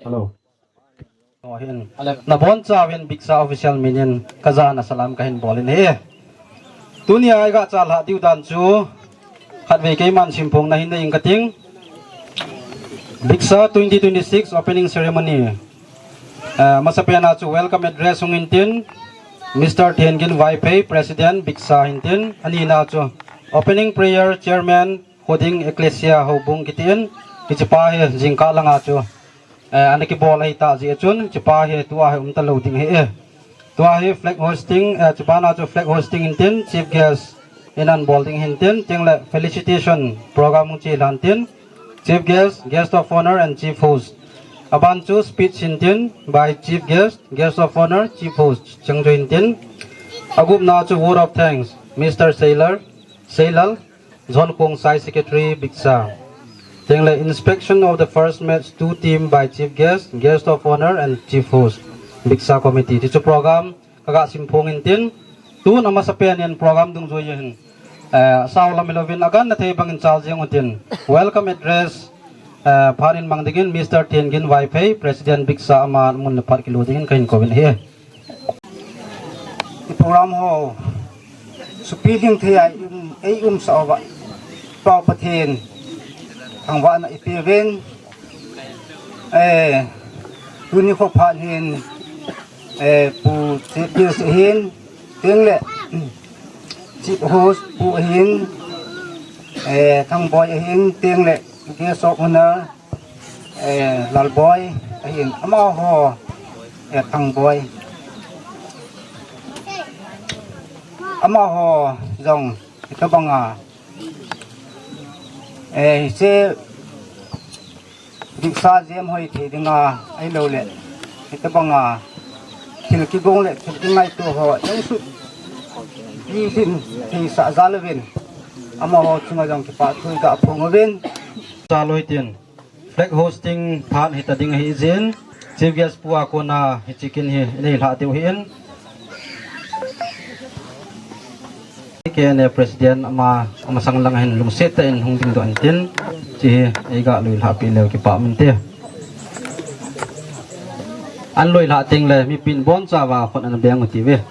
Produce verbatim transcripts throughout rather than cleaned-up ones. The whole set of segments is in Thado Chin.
Hello. Nabonchauvin Big Sa official minin kajana salam kahin bol in ahi. Tunia iga chalhah diu dan chu khatvei keiman simphongna hin nei inge kating. Big Sa twenty twenty-six opening ceremony. Eh, masapen a chu welcome address hung intin, Mister Thengin Vaiphei, President, Big Sa hintin, anina chu opening prayer, Chairman, Khoding Ecclesia Houbung kitin, hichepa hi jingkah langa chu, eh, ana kibol ahitah jeh chun, hichepa hi tua hi umtalou ding ahi. Tua hi flag hoisting, eh, chubana chu flag hoisting hintin, chief guest in ana bol ding hintin, tengle felicitation program hung chelhan tin, chief guest, guest of honor and chief host. Aban chu speech hintin by chief guest, guest of honor, chief host. Chang chu hintin. Agupna chu vote of thanks, Mister Sailor, Seilal, Zone Khongsai Secretary, Big Sa. Tengle inspection of the first match two team by chief guest, guest of honor and chief host, Big Sa committee. Ti chu program kaga simphong intin, tun amasapen in program dungjui hin, eh, sao lam hilouvin aganna thei bangin chal jeng utin, welcome address, eh, phat in mang dingin Mister Thengin Vaiphei, President Big Sa, aman mun le phat kilu dingin kahin kouvin ahi. Program ho supi ding thei a ei um, ei umsah uva, Pa Pathen thangvahna ipeuvin, eh, tuni kho phat hin, eh, Pu Chief Guest ahin, tengle, Chief Host Pu ahin, eh, Thangboi ahin, tengle, Guest of Honor, eh, Lalboi ahin, amaho, eh, Thangboi. Amaho jong, hitobanga, eh, hiche, Big Sa jem hoi thei dinga, ahilouleh, hitobanga thil kigong le thil kingaito ho, jong sut ding hin theisah jal uvin, amaho chunga jong kipathu kaphong uvin. Chaloi tin, flag hoisting phat hita ding ahi jeh in, Chief Guest Pu a kona hiche kin hi inei lhah diu ahin. K N A President ama, amasang lang hin lungset tah in hung dingdoh intin, hiche hi eiga loi lhah peh leu kipah um inte. Ana loi lhah tengle mipin bonchauva khut ana beng u tive.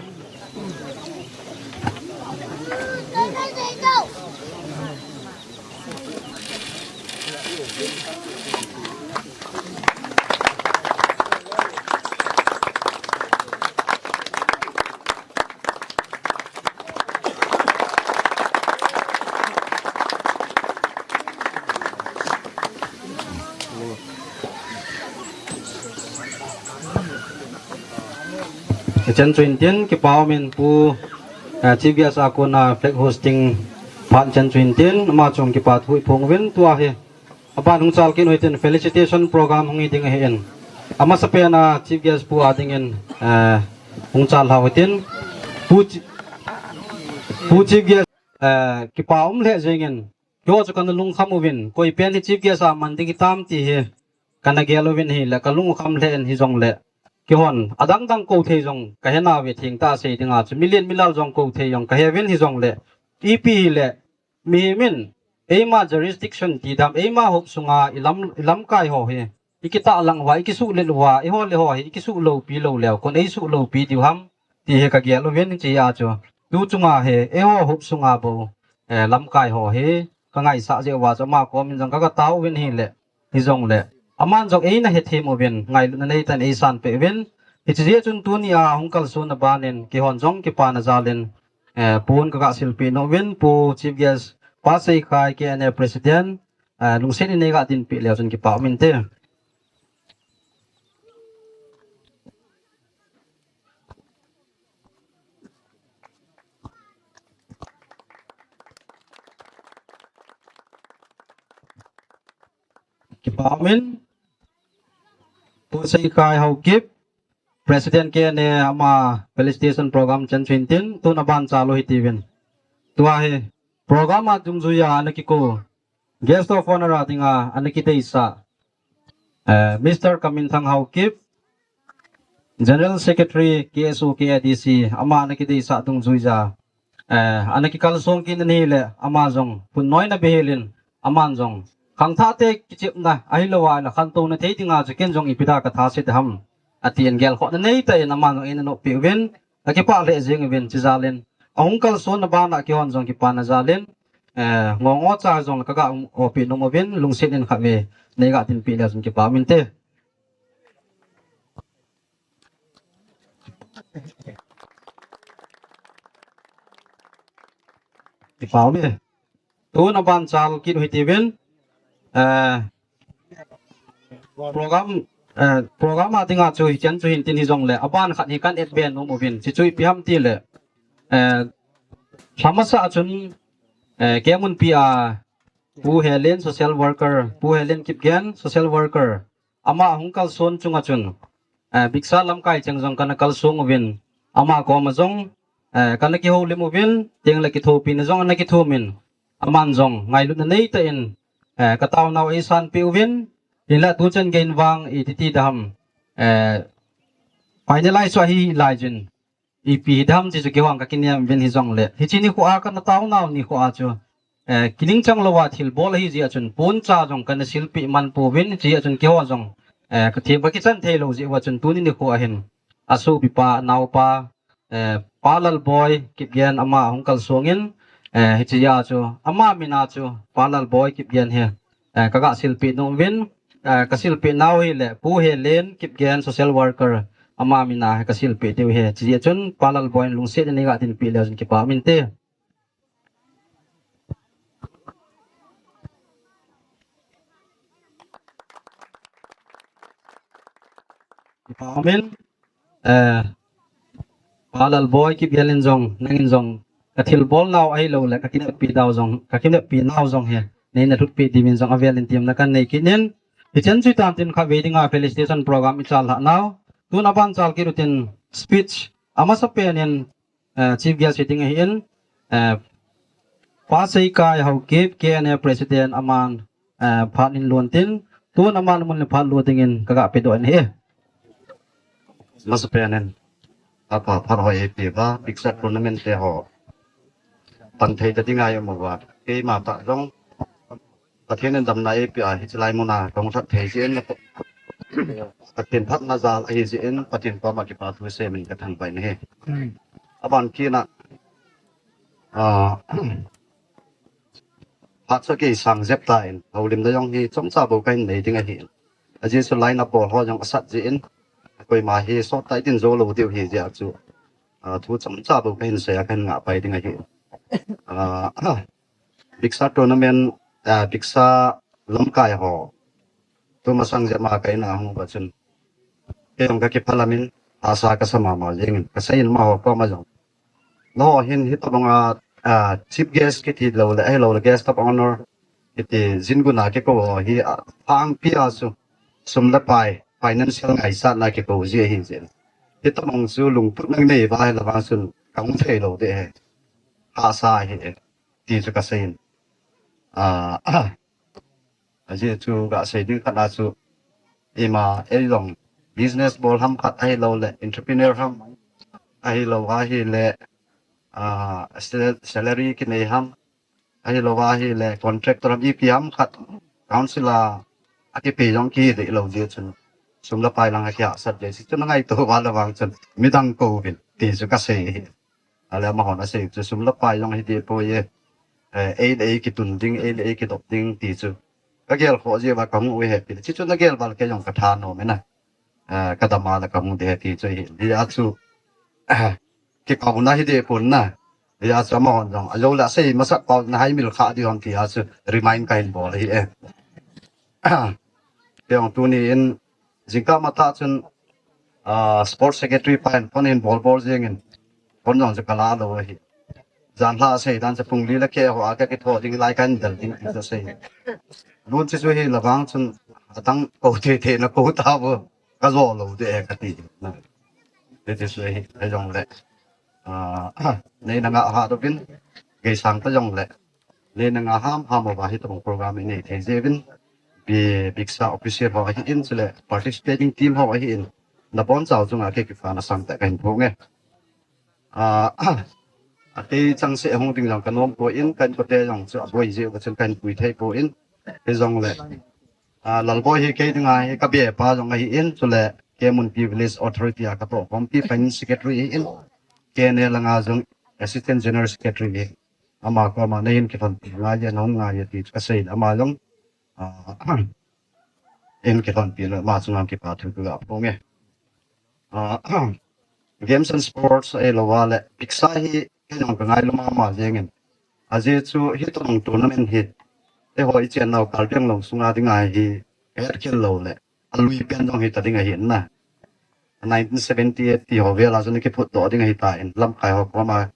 Hichan chu intin, kipa umin Pu, eh, Chief Guest a kona flag hoisting phat chan chu intin, ama chung kipathu iphong uvin tua hi. Aban hung chal kit u hitin felicitation program hung hi ding ahin. Amasapen a Chief Guest Pu a dingin, eh, hung chal lhau hitin. Pu Chi-, Pu Chief Guest, eh, kipa um lheh jengin. Keiho chu kana lungkham uvin. Koi pen hi Chief Guest a man ding hitam ti hi kana gel uvin ahile, kalung kham lheh in hijongle. Keihon, adang dang kou thei jong kahe nauve, thengtah sei dinga chu. Milen milal jong kou thei jong kahe uvin hijongle. Ipi hile, mihem in, eima jurisdiction ti dam, eima hop sunga ilam, ilamkai ho hi. ikitah lang uva, ikisuh let uva, eiho le ho hi ikisuh loupi lou leu, kon eisuh loupi diu ham, ti hi kagel uvin, hiche a chu tu chunga hi eiho hop sunga bou, eh, lamkai ho hi kangaisah jeh uva chu ama komin jong kaga tao uvin ahile, hijongle aman jong eina hethem uvin, ngailutna neitah in eisanpeh uvin. Hiche jeh chun tunia hung kalsonna banin keihon jong kipana jalin, eh, pon kaga silpeh nom uvin, Pu Chief Guest, Pa Seikhai, K N A President, eh, lungset in neiga dinpeh leu chun kipa um inte. Kipa um in, Pu Seikhai Haokip, President K N A, ama felicitation program chan chu hintin, tun aban chal u hitiuvin. Tua hi program a dungjuia ana kikou, Guest of Honour a dinga ana kideisah, eh, Mister Kaminthang Haokip, General Secretary, K S O K A D C, ama ana kideisah dungjuia, eh, ana kikalsong kit in ahile, ama jong phunnoina behelin, aman jong khangthahte kichepna ahilouleh khantouna thei dinga chu ken jong ipi dia katha se ding ham, atin gelkhohna neitah in aman jong eina noppeh uvin, kakipah lheh jeng uvin, chujalin ahung kalsonna bana keihon jong kipana jalin, eh, ngong o cha jong kaga um, oppeh nom uvin, lungset in khatvei neiga dinpeh leu chun kipa um inte. Kipa um e. Tun aban chal kit u hitiuvin, eh, program, eh, program a dinga chu hichan chu hintin, hijongle aban khat hi kan et be nom uvin, hichu ipi ham tile, eh, lha masa a chun, eh, Kengmunpi a Pu Helen, social worker, Pu Helen Kipgen, social worker, ama hung kalson chunga chun, eh, Biksa lamkai cheng jong kana kalsong uvin, ama koma jong, eh, kana kihoulim uvin, tengle kithopina jong ana kithumin, aman jong ngailutna neitah in, eh, kataonau eisanpeh uvin, hinla tuchan geiyin vang iti ti ding ham, eh, finalize u ahi laijin, ipi hi ding ham ti chu keihon kakinem uvin, hijongle hiche nikho a kana taonau nikho a chu, eh, kiningchang louva thilbol ahi jeh a chun pon cha jong kana silpeh man pouvin, hiche a chun keiho jong, eh, kathem kakichan thei lou jeh uva chun tuni nikho a hin asopipa, anaopa, eh, Pa Lalboi Kipgen ama hung kalsongin, eh, hiche a chu ama mina chu Pa Lalboi Kipgen hi, eh, kaga silpeh nom uvin, eh, kasilpeh nau hile Pu Helen Kipgen, social worker, ama mina hi kasilpeh diu ahi. Hiche a chun Pa Lalboi in lungset in neiga dinpeh leu chun kipa um inte. Kipa um in, eh, Pa Lalboi Kipgen in jong, nangin jong kathilbol nau ahilouleh kakineppi nau jong, kakineppi nau jong hi neina lhutpeh diuvin jong avelin temna kanei kit in, hichan chu hitan tin, khatvei dinga felicitation program ichalhah nau, tun aban chal kit utin speech, amasapen in, eh, Chief Guest hi ding ahin, eh, Pa Seikhai Haokip, K N A President, aman, eh, phat in lon tin, tun aman mun le phat lon dingin kaga pedoh in ahi. Amasapen in, apha phat ho eipeuva, Biksa tournament te ho pan thei ta dinga i um uva, keima tah jong Pathen in damna eipeh a, hiche lai muna kahung lhat thei jeh in, Pathen phatna jal ahi jeh in, Pathen koma kipa thu semin kathangvah in ahi. Aban kit a, ah, phat chu kisang jep tan, houlimna jong hi chomcha bou kahin nei ding ahi. Ajeh chu line up bol ho jong asat jeh in, koima hi sot tah in tin jou lou diu ahi jeh a chu, ah, thu chomcha bou kahin sei a kahin ngah pai ding ahi. Ah, Biksa tournament, ah, Biksa lamkai ho, tumasang jep ma ka in a hung uva chun, kei jong kakipah lamin, asa kasa mama jengin, kasei in amaho koma jong, nangho hin hitobanga, ah, chief guest kiti louleh, ahilouleh guest of honour kiti jin guna kikou ho hi, ah, aphangpi a chu sum le pai, financial ngaisahna kikou ji ahi jeh in, hitobang chu lungput nanei uva ahilou vang chun kahung thei lou ding ahi, hahsa ahi, ti chu kasei in. Ah, ajeh chu kasei ding khat a chu, ima, ei jong business bol ham khat ahilouleh entrepreneur ham, ahilou ahileh, ah, sal-, salary kinei ham, ahilou ahileh contractor ham, ipi ham khat, council a akipe jong kidei lou jeh chun, sum le pai lang a kihahsat jeh chun, angaito val le vang chun midang kouvin ti chu kasei hi. Ale amahon asei chu sum le pai jong hidei poi e, eh, ei le ei kitun ding, ei le ei kidop ding ti chu kagel khoh jeh uva kahung u ahi ti. Chuchu nagel val kei jong kathanom e na. Eh, kadam a le kahung ding ahi ti chu hi. Hia chu, eh, kikouna hidei pon na. Hia chu amahon jong ajou le asei masat pau na haimil kha ding ham tia chu remind kahin bol ahi e. Kei jong tuni in jingkah matah chun, ah, Sports Secretary pa in phone hin bol bol jeng in, phone jong chu kala lou ahi. Jan lha sei dan chu pung li le keh ho a kakitho ding lai kahin del ding ti chu asei. Lun chu chu hi la vang chun adang kou thei thei na kou tauvo, kajo lou ding e kati. Ti ti chu hi, hijongle, ah, neina ngah ha dovin, geisang ta jongle neina ngah ham ham uva hitobang program inei thei jeh uvin, Big Star official ho ahin, chule participating team ho ahin, nabonchau chunga kei kipana sangtah kahin phong e. Ah, atei changseh hung ding jong kanom poi, ka inkote jong chu aboi jeh uva chun kahin pui thei poi. Hijongle, ah, Lalboi hi kei dinga hi kabepa jong ahin, chule Kemunpi Village Authority a katoh khompi Finance Secretary ahin, K N A langa jong Assistant General Secretary ahin. Ama koma neihin kilhonpi ngai e, nahung ngai e ti chu kasei le ama jong, ah, eihin kilhonpi le ama chunga kipa thu kaga phong e. Ah, Games and Sports ahilou a le Big Star hi kei jong kangailu mama jeng in. Ajeh chu hitobang tournament hi eiho ichennau Karbi Anglong sunga dinga hi kahet khel lou le alui pen jong hita ding ahi na. Nineteen seventy-eight ti ho vel a chun kiphutdoh ding ahitan, lamkai ho koma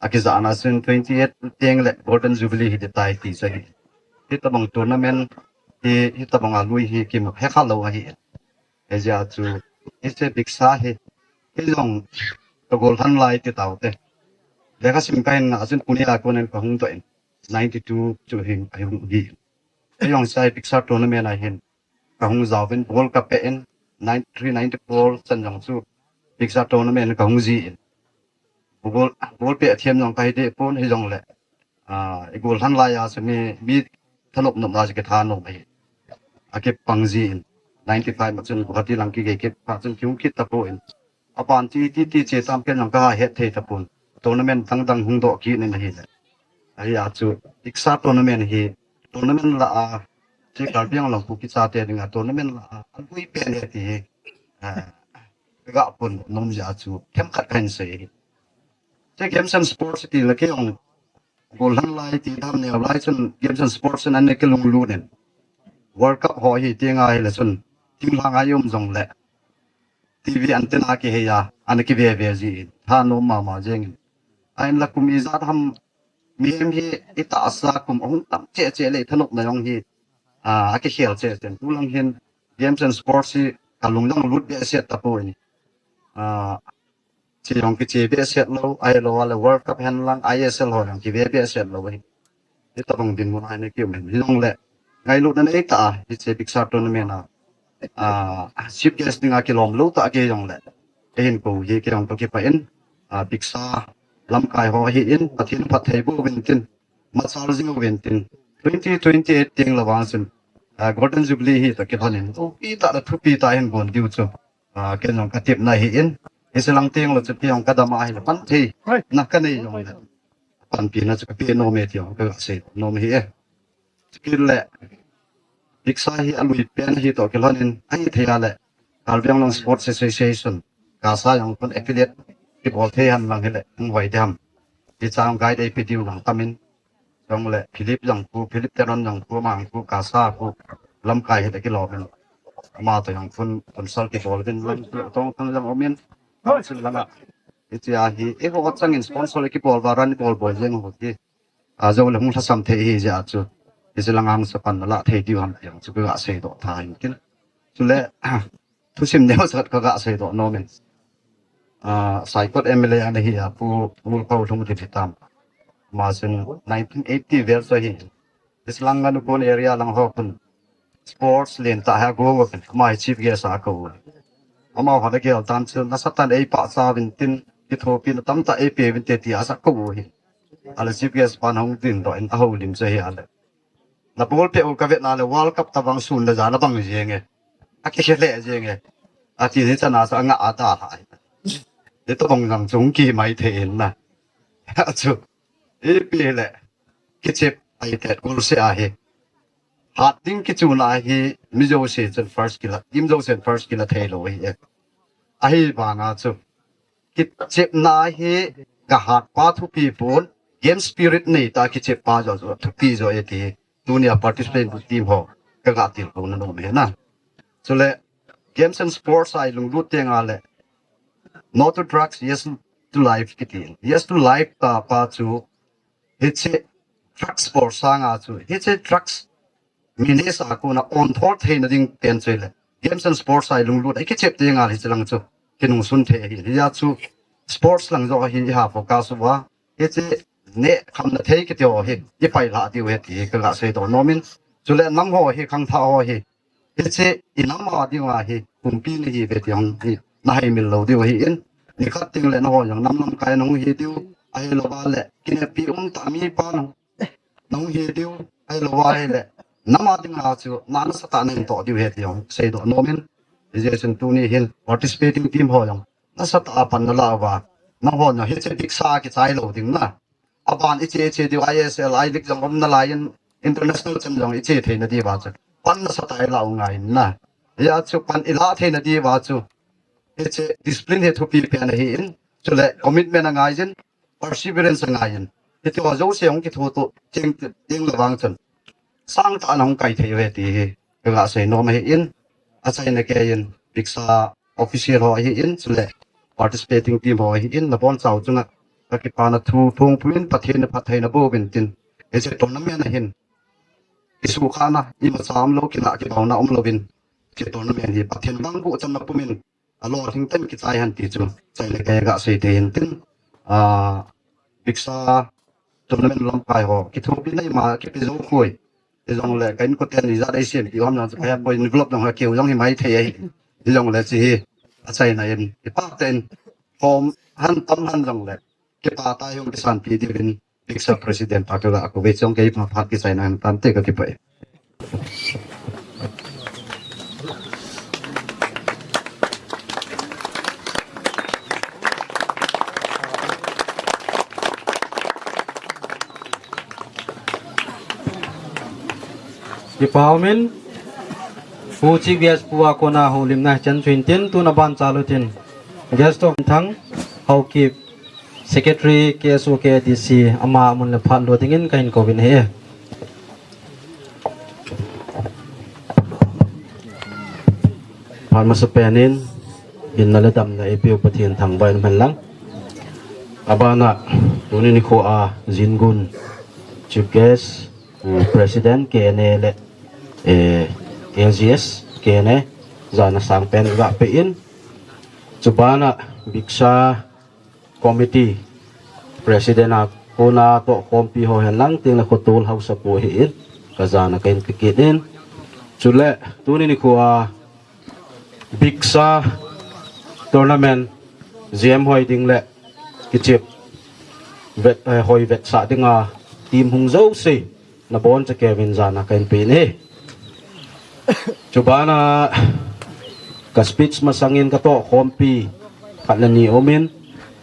akijahna chun twenty-eight teng le Golden Jubilee hiding tai ti chu ahi. Hitobang tournament hi, hitobang alui hi kimu hekha lou ahi. Hijeh a chu hiche Big Star hi kei jong kagol lhan lai ti taute. Lekha sim kahin ngah a chun Pune a konin kahung doh in, ninety-two chu hin ahung hi. Kei jong hiche Big Star tournament a hin kahung jaovin, ball kapeh in, ninety-three ninety-four chan jong chu Big Star tournament kahung ji in. Ball, ball peh them jong kahi deh pon, hijongle, ah, igol lhan lai a chu mi, mi thanop nop na chu kithanom ahi. Akipang ji in, ninety-five a chun Guwahati lang kigei kit phat chun kihung kit tapon. Aban ti, ti, ti che tam ken jong kahet thei tapon. Tournament dang dang hung doh kit in ahile. Ahia chu, Big Star tournament hi, tournament lah a, che Karbi Anglong Kuki chate dinga tournament lah a alui pen ahi ti hi, ah, kaga pon nom jeh a chu themkhat kahin sei ahi. Che Games and Sports ti le kei jong gol lhan lai ti dam neo lai chun Games and Sports in ana kilunglut in, World Cup ho hi ti ngai le chun, thinglhang a i um jongle T V antenna kihei a ana kive ve ji in, thanom mama jeng in. Ahinla kum ijat ham mihem hi itahsa kum ahung tam cheh cheh le thanopna jong hi, ah, akikhel cheh cheh in. Tulang hin Games and Sports hi kalung jong lut behseh tapon. Ah, che jong kiche behseh lou, ahilou le World Cup hen lang I S L ho jong kive behseh lou ahi. Hitobang dinmun a ana kium in. Hijongle ngailutna neitah a hiche Big Star tournament a, ah, chief guest dinga kilom lou tah kei jongle, eihin kou hi kei jong kakipah in, ah, Big Star lamkai ho ahin, Pathen phatthei boh uvin tin, machal jing uvin tin, twenty twenty-eight teng le vang chun, ah, Golden Jubilee hi toh kilhon in, thupi tah le thupi tah hin gon diu chu, ah, kei jong katepna ahin, hiche lang teng le chu kei jong kadam a ahile pan thei na kanei jongle, panpina chu kape nom e ti jong kaga sei nom ahi e. Chukit le, Big Star hi alui pen ahi toh kilhon in, ahithei a le, Karbi Anglong Sports Association, KASA jong kon affiliate kibol thei hen lang hile, hung hoi ding ham. Hiche a guide eipe diu jong tam in, jongle Philip jong khu, Philip Teron jong khu, ama jong khu, KASA khu, lamkai hile kilom in. Ama toh jong khu consult kibol uvin lang, tong khang jong um in, council langa. Hiche a hi, eiho chang in sponsor kibol uva, run kibol boi jeng u hi. Ajou le hung lhasam thei ahi jeh a chu, hiche langa hung sa pan nalah thei diu ham ti jong chu kaga seidoh tha in tin. Chule, thusim neo sa khat kaga seidoh nom in. Ah, Saikot M L A ana hi a Pu Ngulkhao Lhungdip hitam. Ama chun nineteen eighty vel chu ahi. Hiche lang Nganu Kon area lang ho khun sports lentah hi ago uvin, ama hi chief guest a akou. Amaho ana gel tan chu nasatah in eipachat uvin tin, kithopina tamtah eipe uvin te tia akou u ahi. Ale chief guest pan hung dingdoh in ahoulim chu ahi ale. Na ball peh u ka vet na le World Cup tabang sun le ja na bang jeng e. A ki khe le jeng e. A ti ni chana sa nga a ta ha. Ni to bang jang chung ki mai the in na. A chu. I pi le. Ki chep ai te goal se a hi. Hat ding ki chu na hi mi jo se chen first kila. Im jo sen first kila thei lo hi. A hi ba nga chu. Kichepna hi ka hat pa thupi pon, game spirit nei ta kichep pa jo jo thupi jo e ti. Tunia participant team ho ka ga til ko na nom he na. Chule games and sports a i lunglut teng a le no to drugs, yes to life kiti. Yes to life ta pa chu hiche drugs sports sanga chu hiche drugs Minister a kona control theina ding pen chu le. Games and sports a i lunglut a i kichep ding a hi chilang chu. Kinung sun thei hi. Hi a chu sports lang jo hi i ha focus uva. Hi chi ne kham na thei kiti ho hi. I pai la diu he ti hi ka ga sei to nomin. Chule nam ho hi khang tha ho hi. Hi chi i nam a ding a hi. Kumpi ni hi ve ti hong hi. Na hai mil lo diu hi in. Ni khat ting le na ho jong nam nam kai nong hi diu. A hi lo ba le. Kine pi um ta mi pa nong. Nong hi diu, ai lo wa hi le. Nama ding a chu, na na sata na in to diu he ti hong, sei do nomin. Hi je chun tuni hin, participating team ho jong. Na sata a pan na la wa. Na ho na hi che dik sa ki chai lo ding na. A ban i che che diu I S L, I League jong om na lai in, international chan jong i che thei na di wa chu. Pan na sata i la u ngai na. Ya chu pan i la thei na di wa chu. Hi che discipline hi thupi pen a hi in. Chule commitment a ngai jin. Perseverance a ngai in. Hiti ho jouse hong kithu tu, cheng, cheng le vang chun. Sang ta na hong kai thei ve ti hi. Ka ga sei nom ahi in. A chaina kei in. Biksa official ho ahi in. Chule participating team ho ahi in. Na bon chau chunga. Ka kipana thu thong puin. Pathen na phatthei na boh in tin. Hiche tournament a hin. Isu khana. Ima cha um lo kina kibau na um lo in. Hiche tournament hi. Pathen bang bu chan na pumin. A lo thing ten kichai han ti chu. Chai le kei ga sei te hin tin. A, Biksa tournament lamkai ho. Kithupi nei ma, kipi jo khui. Ti jong le, kain ko ten ni ja dei siam ti ham jong, kaya ko in vlog jong ha kiu jong hi mai thei ahi. Ti jong le chi hi. A chai na in. Kipa ten. Hom han tam han jong le. Kipa ta hung kisan pi di vin. Biksa President pa ka ga ko ve chong kei pa phat kichai na tan te ka kipah e. Kipah um in, Pu Chief Guest pu a kona houlimna chan chu hin tin, tuna ban chalu tin. Guest of Thang, Haokip, Secretary K S O K D C ama mun le phat lo dingin kahin kouvin ahi. Phat masa penin, hinna le damna eipeu Pathen thangvah in umhen lang. Abana, tuni nikho a Jingun Chief Guest, President K N A le, eh, L G S K N A, jana sangpen ga pe in. Chubana, Biksa Committee President a kona tohkhompi ho hen lang tin le khotol hausa pu ahi in ka jana kahin pe kit in. Chule tuni nikho a Biksa Tournament G M hoi ding le kichep vet, eh, hoi vetsah dinga team hung jouse. Na bon cha kevin jana kahin pe in ahi. Chubana ka speech masangin ka tohkhompi khat le ni um in,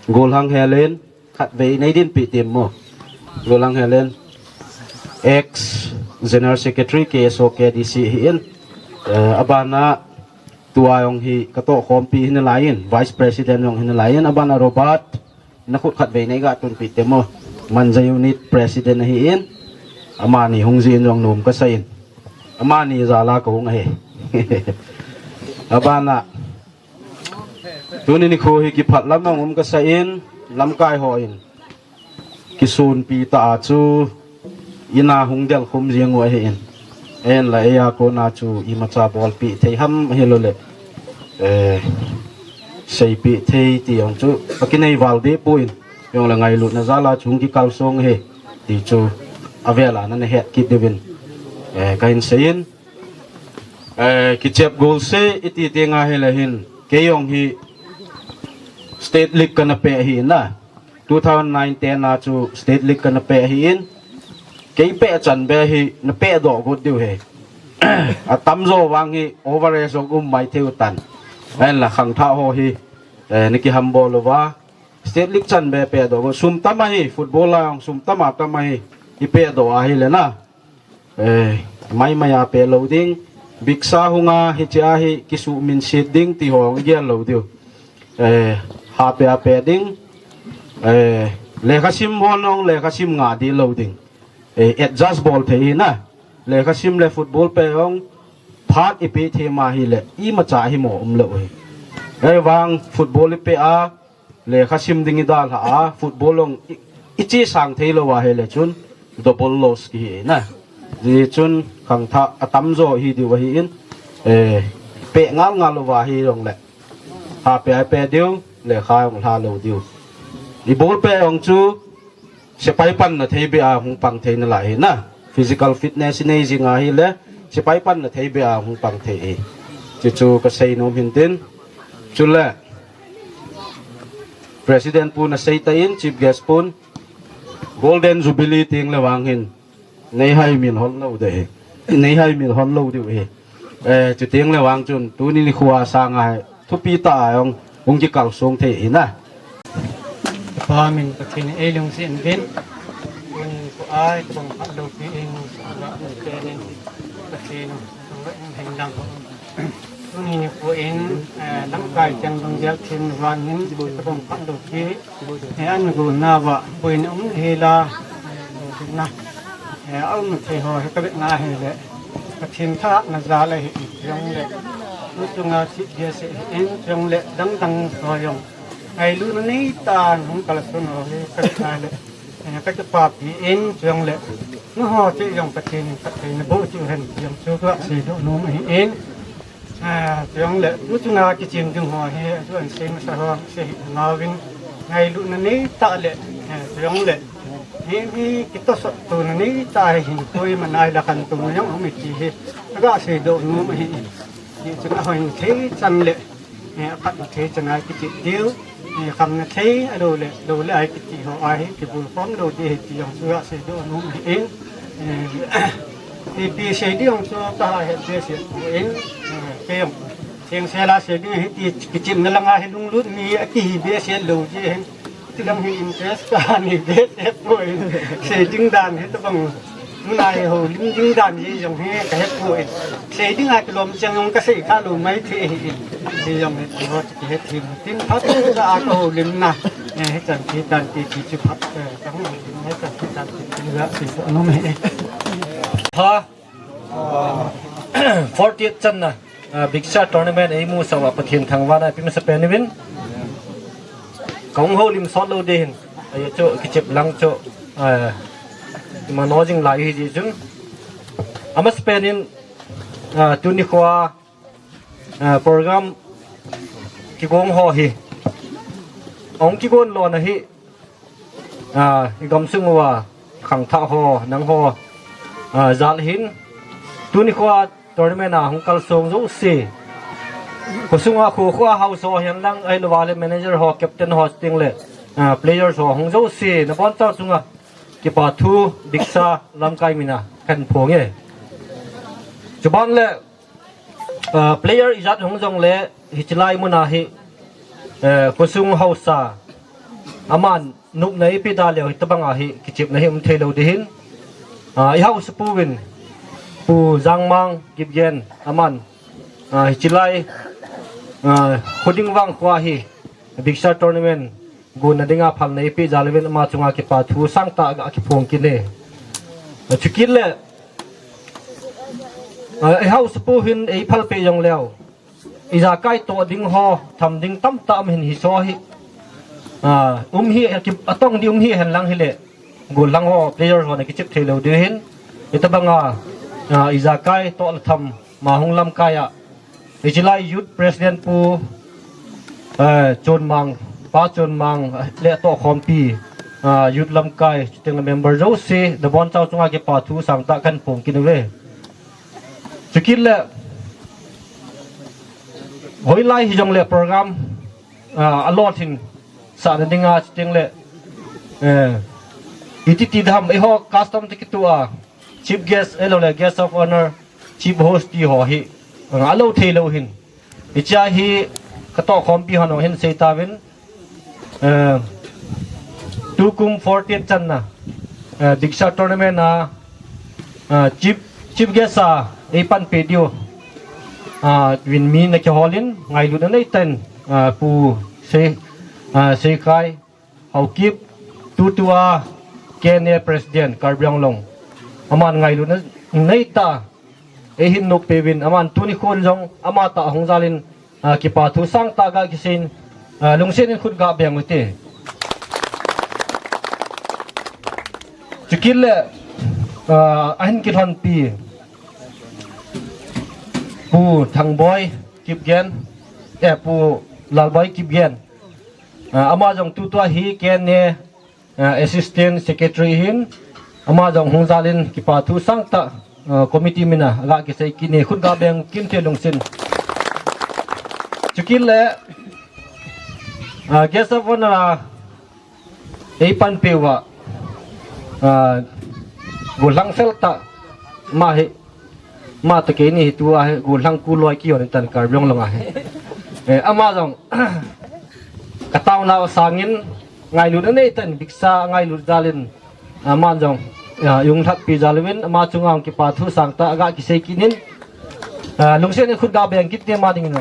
Golhang Helen, khatvei nei din pe team mo. Golhang Helen, ex General Secretary K S O K D C ahi in, eh, abana tua jong hi ka tohkhompi hi nalai in, Vice President jong hi nalai in, abana Robert, na khut khatvei nei ga tun pe team mo. Manja Unit President ahi in. Amani hung jin jong nom ka sa in. Amani jala ka hung ahi. Abana. Tuni nikho hi kiphat lam jong um ka sa in. Lamkai ho in. Kisunpi ta a chu. Ina hung del khum jing u ahi in. En la eia kona chu imacha bolpi thei ham ahi lo le. Eh, seipi thei ti jong chu. Akinei val di pu in. Jong le ngailutna jala chung kikal song ahi. Ti chu. Avela na na het kit diuvin. Eh, kahin sei in. Eh, kichep gol se iti ti nga hi le hin. Kei jong hi State League kana pe ahi na. Two thousand nine ten a chu State League kana pe ahi in. Kei peh chan be hi na peh doh got diu hi. Atamjo vang hi overage jong um mai thei u tan. Ahinla khangthah ho hi, eh, na kihambol uva. State League chan be peh doh got, sum tam ahi, football a jong sum tam a tam ahi, i peh doh ahile na. Eh, maimai a peh lou ding, biksa hunga hichea hi kisuh minset ding ti ho i gel lou diu. Eh, ha peh a peh ding, eh, lekhasim hon jong lekhasim nga di lou ding. Eh, adjust bol thei hi na. Lekhasim le football peh jong phat i peh thei ma hile, imacha hi mo um lou hi. Ahivang football i peh a, lekhasim ding i dalha a, football jong i, i chesang thei lou ahile chun double loss kihi na. Hijeh chun khangthah atamjo hi diu ahin, eh, peh ngal ngal uva hi jongle, ha peh a peh diu, lekha jong lha lou diu. I ball peh jong chu sepai panna thei beh a hung pang thei nalai hi na. Physical fitness i nei jing ahile, sepai panna thei beh a hung pang thei hi. Chuchu ka sei nom hin tin. Chule, President pu na sei tan, Chief Guest pun, Golden Jubilee teng le vang hin, nei haimil hon lou ding hi. Nei haimil hon lou diu hi. Eh, chuteng le vang chun, tuni nikho a sanga hi, thupi tah a jong, hung kikalsong thei hi na. Pa min Pathen ei lungset in. Tuni nikho a, tobang phat loupi in, Pathen in, Pathen in, Tuni nikho in, eh, lamkai cheng lunggel thim vang in, tobang phat loupi, eh, an gon nauva, boina um hel a, eh, na, eh, aum thei ho hi ka vet na hile, Pathen thahatna jal ahi in, jongle, tu chunga Chief Guest ahi in, jongle, dang dang ho jong, ngailutna neitah in hung kalson ho hi ka vet na hile, eh, ka kipapi in, jongle, nangho cheh jong Pathen in phatthei naboh cheh hen, jong chu ka seidoh nom ahi in. Ah, chujongle, tu chunga kichen ding ho hi, tu an sei masa ho, sei hi ngauvin, ngailutna neitah le, eh, chujongle, mi, mi kitosot tona neitah hi hin koima nai la khantouna jong um e ti hi, ka seidoh nom ahi. Hichun ahoi thei chan le, eh, aphat thei chan a kichep diu. Eh, khamna thei, alou le, lou le a kiti ho a hi, kibulkhom lou ding ahi ti jong chu ka seidoh nom ahi. Eh, ipi sei ding jong chu ka ha het behseh poi, eh, kei jong. Seng sel a sei ding ahi ti kichepna langa hi lunglut mi akihi behseh lou ding ahi. Ti lang hi interest ka nei behseh poi. Sei ding dan hi tabang. Tuna hi houlim ding dan hi jong hi ka hepoi. Sei dinga kilom chang jong ka sei kha lou mai thei hi. Hijong hi ti ho chu kihe thei tin phat cha a ka houlimna. Eh, hichan ti dan ti ti chu phat, eh, ka houlimna hichan ti dan ti ti la ti anom e. Ha. Fortieth channa, ah, Big Star Tournament eimusah uva Pathen thangvahna ipe masapen uvin. Ka hung houlim sot lou ding ahin. Ajeh chu kichep lang chu, ah, ima no jing lai ahi jeh chun. Amasapen in, ah, tuni nikho a, ah, program kigong ho hi. Ahung kigon lona hi. Ah, i gamsung uva khangthah ho, nangho, ah, jal hin. Tuni nikho a tournament a hung kalsong jouse. Khosunga kho kho a house ho hihen lang ahilouva le manager ho, captain ho chuteng le, ah, players ho hung jouse. Nabonchau chunga kipa thu Big Star lamkai mina kahin phong e. Chuban le Ah, player ijat hung jongle, hichelai muna hi, eh, khosung haosa, aman nopna ipi da leu hitabanga hi, kichepna hi um thei lou ding ahin. Ah, i haosapu vin, Pu Jangmang Kipgen, aman, ah, hichelai, ah, Khoding Vangkho hi, Big Star Tournament, gonna dinga phalna eipeh jal uvin ama chunga kipa thu sangtah kaga kiphong kit e. Chukit le, ah, i haosapu hin eiphal peh jongleu, ijakai toh ding ho, tham ding tamtah um ahin hiche hi. Ah, um hi, atong ding um hihen lang hile, gollhang ho, player ho na kichep thei lou ding ahin. Hitabanga, ah, ijakai toh le tham, ama hung lamkai a, hichelai Youth President Pu, eh, Chonmang, Pa Chonmang, le atohkhompi, ah, Youth lamkai, chuteng le member jouse, nabonchau chunga kipa thu sangtah kahin phong kit uve. Chukit le, hoilai hijongle program, ah, alolhin sahna dinga chuteng le, eh, Iti ti dam, eiho custom te kitu a, chief guest, eiho le guest of honor, chief host ti ho hi, a lo thei lou hin. Hichea hi, ka tohkhompi hon hin sei tauvin, eh, tukum fourteen channa, eh, Diksha Tournament a, eh, chief, chief guest a, ei panpi diu, ah, vin mi na kiholin, ngailutna neitah in, ah, Pu Sei, ah, Seikhai, Haokip, tutua K N A President, Karbi Anglong. Aman ngailutna neitah, eihin noppeuvin, aman tuni khun jong, amatah hung jalin, ah, kipa thu sangtah ga kiseiyin, ah, lungsetin khut ga beng ute. Chukit le, ah, ahin kilhonpi, Pu Thangboi Kipgen, eh, Pu Lalboi Kipgen. Ah, ama jong tutua hi K N A, ah, Assistant Secretary hin, ama jong hung jalin kipa thu sangtah, ah, committee mina, aga kisei kit e, khut ga beng kit ute lungsetin. Chukit le, ah, guest of honor a, ei panpiuva, ah, gollhang feltah, ama hi, ama toh keini hi tua hi, gollhang kuloi kihon tan Karbi Anglong a hi. Eh, ama jong, ka taona sangin, ngailutna neitah in, Diksha ngailut jalin, aman jong, ah, jong lhatpi jal uvin, ama chunga kipa thu sangtah, aga kisei kit in, ah, lungsetin khut ga beng kit ute ama dingin.